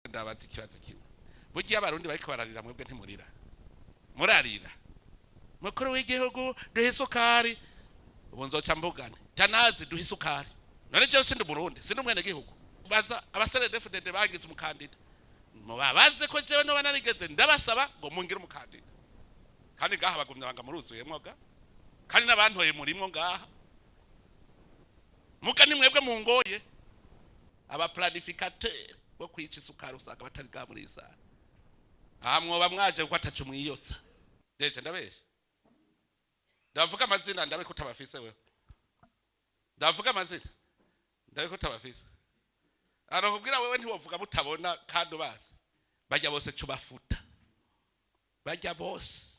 Ndabaza ikibazo kimwe: burya iyo Abarundi bariko bararira, mwebwe ntimurira? Murarira. Mukuru w'igihugu, duhe isukari. Ubu nzoca mbugane tanazi, duhe isukari. None jewe sindi Umurundi? Sindi umwenegihugu? Baza aba CNDD-FDD bagize umukandida, mubabaze ko jewe noba narigeze ndabasaba ngo mungire umukandida. Kandi ngaha bagumya banga muruzuyemwo ga, kandi n'abantoye murimwo ngaha. Muga ni mwebwe mungoye. Aba planificateurs bo kwica isukari usanga batari bwa muri iyi salle. Aha mwoba mwaje kuko ataco mwiyotsa. Deje ndabesha? Ndavuga amazina, ndabe ko utabafise wewe. Ndavuga amazina, ndabe ko utabafise. Arakubwira wewe ntiwovuga mutabona kandi ubazi. Bajya bose cubafuta, bajya bose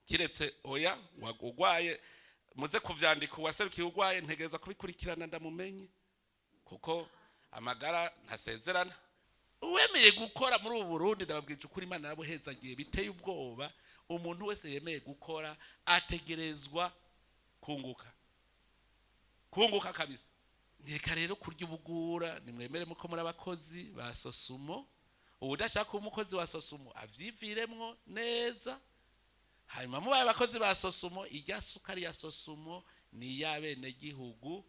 kiretse oya ugwaye. Muze kuvyandika. Uwaserukiye ugwaye ntegereza kubikurikirana ndamumenye, kuko amagara ntasezerana. Uwemeye gukora muri ubu Burundi, ndababwije ukuri, Imana yarabuhezagiye biteye ubwoba. Umuntu wese yemeye gukora ategerezwa kunguka, kunguka kabisa. Reka rero kurya ubugura. Nimwemere muko muri abakozi ba SOSUMO. Uwudashaka kuba umukozi wa SOSUMO avyiviremwo neza. Hanyuma mubaye abakozi ba SOSUMO, irya sukari ya SOSUMO ni iy'abenegihugu.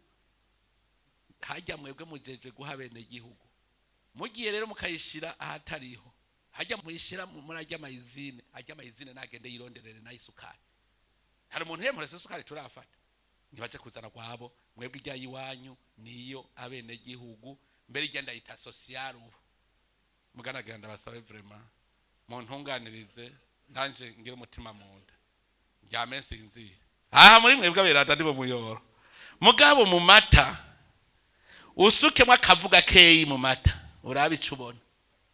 Hajya mwebwe mujejwe guha abenegihugu. Mugiye rero mukayishira ahatariho, hajya muyishira muri ajya ama usines, ajya ama usines nagende yironderere nayo isukari. Hari umuntu yemurese isukari turafata? Ntibaje kuzana kwabo. Mwebwe ijya iwanyu niyo abenegihugu, mbere ijya ndayita social. Ubu muganagira ndabasabe vraiment muntunganirize, ndanje ngira umutima mu nda, ndyame nsinzire. Aha muri mwebwe aberanda ndibo muyoro. Mugabo mu mata usukemwo akavuga keyi, mu mata urabe ico ubona.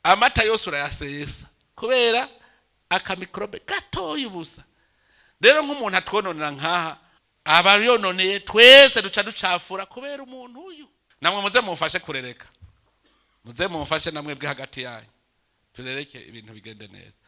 Amata yose urayasesa kubera aka microbe gatoya ubusa. Rero nk'umuntu atwononera nkaha, aba yononeye twese, duca ducafura kubera umuntu uyu. Namwe muze mumfashe kurereka, muze mumfashe namwe bwe hagati yanyu, turereke ibintu bigende neza.